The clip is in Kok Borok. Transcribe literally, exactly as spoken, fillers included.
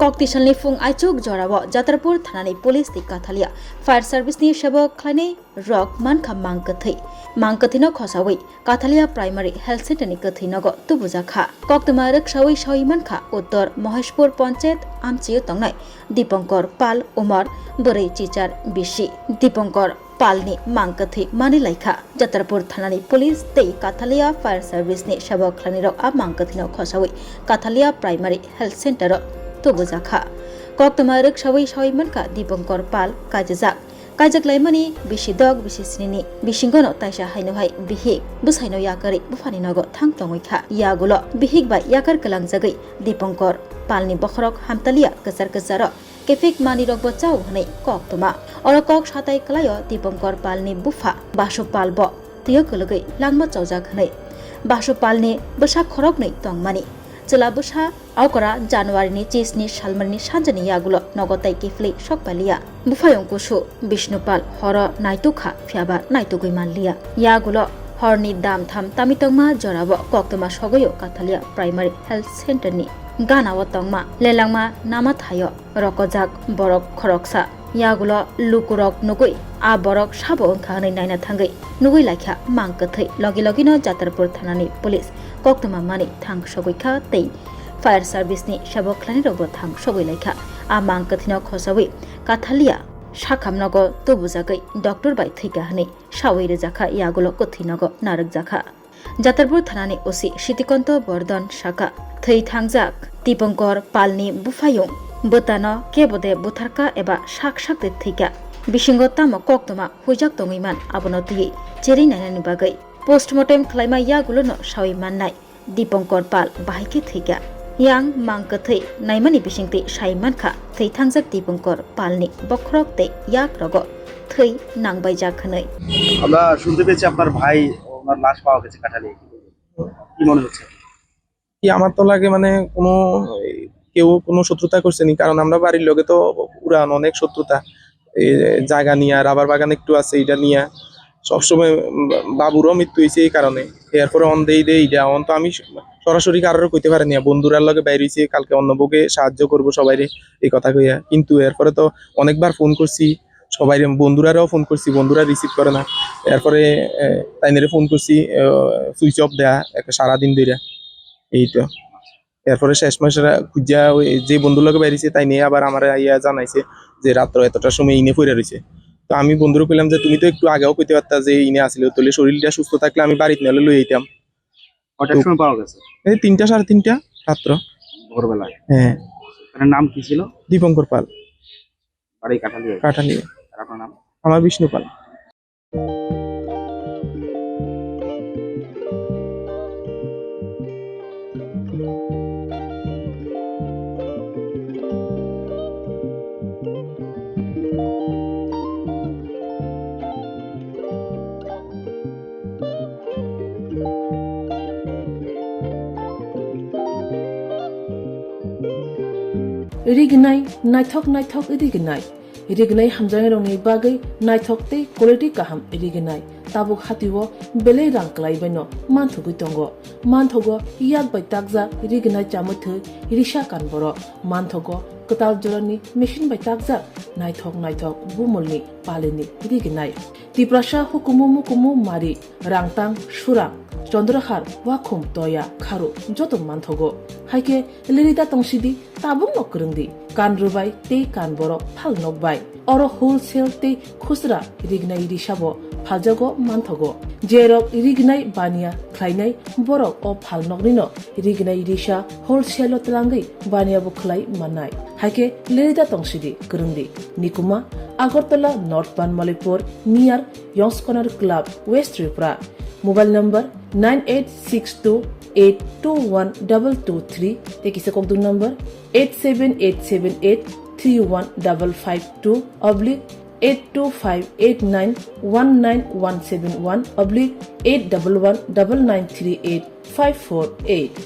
Koktisalni phung aichuk jorao Jatarpur thanani police tei Kathalia fire service ni sebok khlainai rok mankha mang kwthwi. Mang kwthwino khosawi Kathalia Primary Health Center ni kwthwi nogo tubujakha. Koktwma rwksawi sawi mankha Uttor Moheshpur Panchayat amchio tongnai Dipankar Pal, umor bwrwi chichar bisi. Dipankar Palni mang kwthwi manwi laikha. Jatarpur thanani police tei Kathalia fire service ni sebok khlainai rok a mang kwthwino khosawi Kathalia Primary Health Center o tubujakha. Koktwma rwksawi sawi mankha Dipankar Pal kaijajak. Kaijak laimani bisi dok bisi snini bisingono taisa haino hai bihik bwsaino yakarwi buphani nogo thang tongwi kha. Yagulo bihik bai yakar kwlangjagwi Dipankar Palni bokhorok hamtalia kwchar kwcharo kephik manwirokbo chao hwnwi kok tuma. Oro kok satai kwlaio Dipankar Palni bupha Basu Palbo twio kwlwgwi langma chaujak hwnwi. Basu Palni bwsa khoroknwi tongmani. Chwla bwsa okra January ni chisni salmani sanjani yagulo nogo tai kiphilwi sok paliya. Buphayung kusu Bishnu Pal horo naituk kha, phiyaba naitugwi manliya. Yagulo horni dam tham tami tongma jorabo koktwma sogwi o Kathalia Primary Health Center ni ganao tongma lelangma nama thaio. Rokojak borok khoroksa. Yagulo lukurok nugwi a borok sabo wngkha hwnwi naina thangwi nugwi laikha mang kwthwi. Logi logino Jatarpur thanani police koktwma mani thang sogwi kha tei fire service ni sabo khlainai rokbo thang sogwi laikha. A mang kwthwino khosawi Kathalia sakham nogo tubujagwi doctor bai thwikha hwnwi sawi rwjakha, yagulo kwthwi nogo narwkjakha. Jatarpur thanani O C Sitikonto Bordon saka, thwi thangjak Dipankar Palni buphayung bwtano kebo de butharka eba sak sak de thwikha. Bisingo tamo koktwma huijak tongwi man, abono twiwi cherwi nainani bagwi postmortem khlaima yagulono sawi mannai Dipankar Pal bahai khe thwikha. Yang mang kwthwi naimani bisingtwi sai mankha, thwi thangjak Dipankar Palni bokhorok tei yak rogo thwi nangbaijak hwnwi. আমরা শুনতে পেয়েছি আপনার ভাই, ওনার লাশ পাওয়া গেছে কাঠালিয়ায়। কি মনে হচ্ছে? কি আমার তো লাগে মানে কোনো, এই, কেউ কোনো শত্রুতা করছে নি, কারণ আমরা বাড়ির লগে তো পুরান অনেক শত্রুতা। এই জায়গা নিয়ে রাবার বাগান একটু আছে, এটা নিয়ে সবসময়, উম, বাবুরও মৃত্যু হয়েছে এই কারণে। এরপরে অন দেই দেই এটা, অন তো আমি সরাসরি কারোর কইতে পারি না, বন্ধুরার লগে বাইর হইছে, কালকে অন্য বউকে সাহায্য করবো সবাইরে, এই কথা কইয়া। কিন্তু এরপরে তো অনেকবার ফোন করছি, সবাই, বন্ধুরারেও ফোন করছি, বন্ধুরা রিসিভ করে না। এরপরে, এ, তাইনেরে ফোন করছি, এ, সুইচ অফ দেয়া একটা সারাদিন ধইরা। এই তো। এরপরে শেষ মাসে রা-, খুঁজা ওই যে বন্ধুর লগে বাইরেছে, তাই নিয়ে আবার আমারে আইয়া জানাইছে যে রাত্র এতটার সময় ইনে পড়ে রইছে। তো আমি বন্ধুরে কইলাম যে, "তুমি তো একটু আগেও কইতে পারতা যে ইনে আসিল, তাহলে শরীরটা সুস্থ থাকলে আমি বাড়িতে নাহলে লই আইতাম।" কটার তো সময় পাওয়া গেছে? এই তিনটা, সাড়ে তিনটা রাত্র। ভোরবেলায়? হ্যাঁ। তার নাম কি ছিল? দীপঙ্কর পাল। বাড়ি কাঠালিয়া? কাঠালিয়া। আর আপনার নাম? আমার বিষ্ণু পাল। Rignai, naithok naithok rignai. Rignai hamjaknairokni bagwi naithok tei quality kaham rignai. Tabuk hatio belai rang kwlaibaino manthogwi tongo. Manthogo yak bai takjak rignai chamwi thwi risa kan borok. Manthogo kwtal jorani machine bai takjak naithok naithok bumulni palini rignai. Tiprasa hukumu mukumu mari, rangtang, surang, chondrahar, wakhum, toya, kharu joto manthogo. Haikhe lirida tongsidi, tabukno kwrwngdi, kan rwbai tei kan borok phal nokbai. Oro wholesale tei khusra rignai risabo phaljago manthogo. Jerok rignai baniya khlainai borok o phal noknino rignai risa wholesale o twlangwi baniya bo khlai mannai. Haikhe lirida tongsidi, kwrwngdi. Nikuma, Agartala North Banmalipur, near Yongs Corner Club, West Tripura. Mobile number nine eight six two eight two one double two three, tei kisa kokduk number eight seven eight seven eight three one double five two oblique eight two five eight nine one nine one seven one oblique eight double one double nine three eight five four eight.